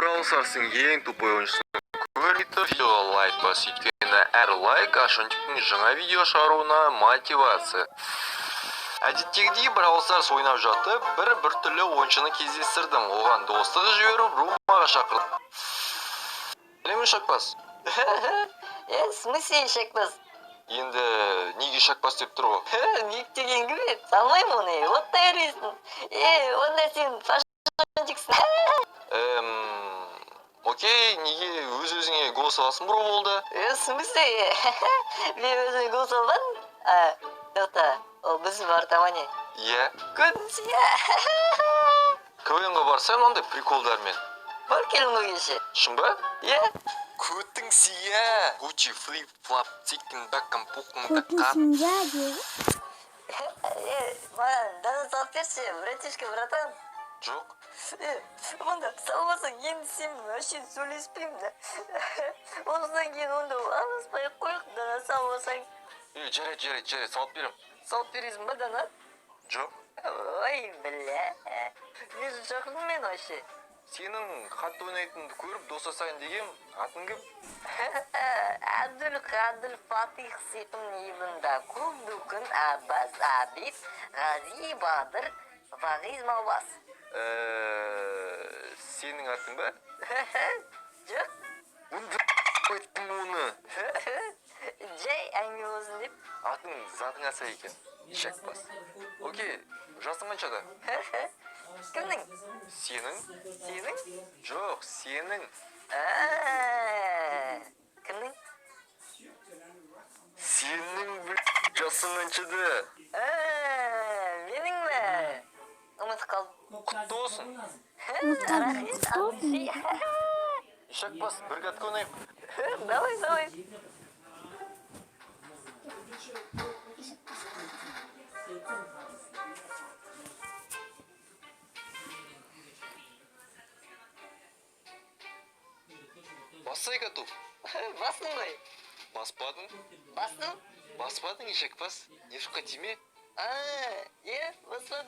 Бравл Старстың ең тупой ойыншысын көрмей видеоға лайк бас, өйткені әр лайк Ашонтиктің жаңа видео шығаруына мотивация. Әдеттегідей Бравл Старс ойнап жатып, бір біртүрлі ойыншыны кездестірдім. Оған достық жіберіп, румаға шақырдым. Сәлем, Ишакбас. Е, в смысле ишакбас? Енді неге Ишакбас деп тұр ғой? Ник деген кім еді? Салмаймын оны, оттай бересің. Е, онда сен пашончиксің. Окей, неге өз өзіңе гол саласың, бро, болды? Е, в смысле? Мен өзіме гол салмадым. А, тоқта, ол біздің ворота не? Иә. Көтіңсің. КВН-ға барсам, мынандай приколдармен. Бар келдің ғой кеше. Шын ба? Иә. Көтің сия. Гуччи флип флап тикин бакам пукын. Көтің сия деп. Е, маған дана салып берші, братишка, братан. Жоқ. Е, онда салмасаң, енді сенімен вообще сөйлеспеймін да. Осыдан кейін онда араласпай ақ қояйық, дана салмасаң. Е, жарайды, жарайды, жарайды, салып беремін. Салып бересің ба дана? Жоқ. Ой, бля. Не үшін шақырдың мені вообще? Сенің қатты ойнайтыныңды көріп, дос жасайын дегем. Атың кім? Әбділқадір Фатих Сиқын ибн Дакул Дүкін Аббас Абид Ғази Бадыр Вағиз Маубас. Сенің атың ба? Жоқ. Онда айттым оны. Жай әңгіме болсын деп. Атың затыңа сай екен. Ишакбас. Окей, жасың қаншада? Кімнің? Сенің? Сенің? Жоқ, сенің. А, кімнің? Сенің, жасың қаншада? А, менің бе? Ұмытып қалдым. Құтты болсын. Ұмытып қалдым. Құтты болсын. Ишакбас, бір катка ойнайық. Давай, давай. Бассай каток. Бастың ғой. Баспадың? Бастым. Баспадың, Ишакбас. Не жаққа тиме? А, иә, бастым.